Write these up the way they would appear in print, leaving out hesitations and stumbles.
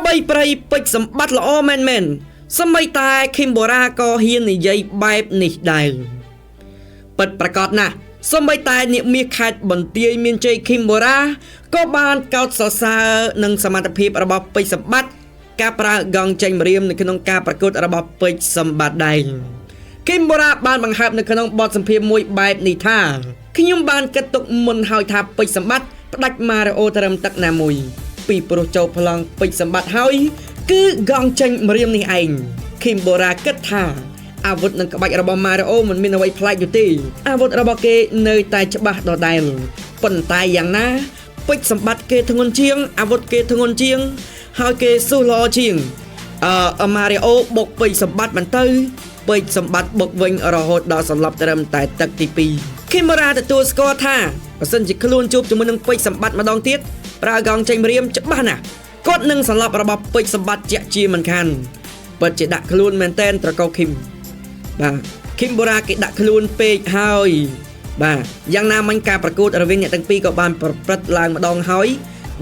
ល្បីប្រៃពេជ្រសម្បត្តិល្អមែនមែនសម្បីតែឃីមបូរ៉ាក៏ហ៊ាននិយាយបែបនេះដែរពិតប្រាកដណាស់សម្បីតែនាគមាសខេត្តបន្ទាយមានជ័យឃីមបូរ៉ាក៏បានកោតសរសើរនឹងសមត្ថភាពរបស់ពេជ្រសម្បត្តិការប្រើកង់ចេញម្រាមនៅក្នុងការប្រកួតរបស់ពេជ្រសម្បត្តិដែរឃីមបូរ៉ាបានបង្ហើបនៅក្នុងបទសម្ភាសន៍មួយបែបនេះថាខ្ញុំបានគិតទុកមុនហើយថាពេជ្រសម្បត្តិផ្ដាច់ម៉ារីអូត្រឹមទឹកណាមួយពីព្រោះចូលប្លង់ពេជ្រសម្បត្តិហើយគឺកង់ចេញម្រាមនេះឯងឃីមបូរ៉ាគិតថាអាវុធនិងក្បាច់របស់ម៉ារីអូមិនមានអ្វីប្លែកនោះទេអាវុធរបស់គេនៅតែច្បាស់ដដែលប៉ុន្តែយ៉ាងណាពេជ្រសម្បត្តិគេធ្ងន់ជាងអាវុធគេធ្ងន់ជាងហើយគេស៊ុះល្អជាងម៉ារីអូបុកពេជ្រសម្បត្តិមិនទៅពេជ្រសម្បត្តិបុកវិញរហូតដល់សន្លប់ត្រឹមតែទឹកទី2ឃីមបូរ៉ាទទួលស្គាល់ថាបើសិនជាខ្លួនជួបជាមួយនឹងពេជ្រសម្បត្តិម្ដងទៀតប្រើកង់ចេញម្រាមច្បាស់ណាស់គាត់នឹងសន្លប់របស់ពេជ្រសម្បត្តិជាក់ជាមិនខានពិតជាដាក់ខ្លួនមែនតែនត្រកោឃីមបាទឃីមបូរ៉ាគេដាក់ខ្លួនពេកហើយបាទយ៉ាងណាមិញការប្រកួតរវាងអ្នកទាំងពីរក៏បានប្រព្រឹត្តឡើងម្ដងហើយ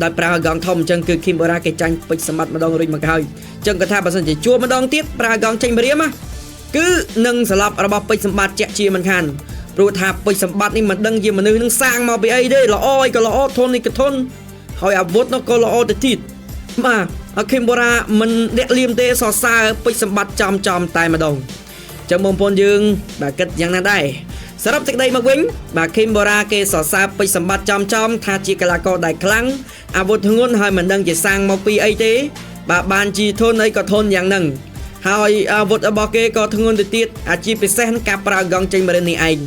ដោយប្រើកង់ធំអញ្ចឹងគឺឃីមបូរ៉ាគេចាញ់ពេជ្រសម្បត្តិម្ដងរួចមកហើយអញ្ចឹងគាត់ថាបើសិនជាជួបម្ដងទៀតប្រើកង់ចេញម្រាមគឺនឹងសន្លប់របស់ពេជ្រសម្បត្តិជាក់ជាមិនខានព្រោះថាពេជ្រសម្បត្តិនេះមិនដឹងជាមនុស្សនឹងសាងមកពីអីទេល្អអីក៏ល្អធន់នេះក៏ធន់ហើយអាវុធនោះក៏ល្អទៅទៀតបាទឃីមបូរ៉ាមិនលាក់លៀមទេសរសើរពេជ្រសម្បត្តិចំចំតែម្ដងចឹងបងប្អូនយើងបាទគិតយ៉ាងណាដែរសរុបសេចក្តីមកវិញបាទឃីមបូរ៉ាគេសរសើរពេជ្រសម្បត្តិចំចំថាជាកីឡាករដែលខ្លាំងអាវុធធ្ងន់ហើយមិនដឹងជាសាងមកពីអីទេបាទបានជាធន់អីក៏ធន់យ៉ាងហ្នឹងហើយអាវុធរបស់គេក៏ធ្ងន់ទៅទៀតអាជាពិសេសការប្រើកង់ចេញមកនេះឯង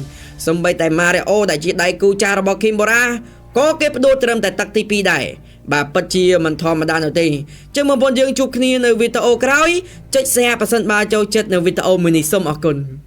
សម្បីតែម៉ារីអូដែលជាដៃគូចារបស់ឃីមបូរ៉ាក៏គេបដូរត្រឹមតែទឹកទី2ដែរបាទពិតជាមិនធម្មតានោះទេចឹងបងប្អូនយើងជួបគ្នានៅវីដេអូក្រោយចុច Share ប្រសិនបើចូលចិត្តនៅវីដេអូមួយនេះសូមអរគុណ។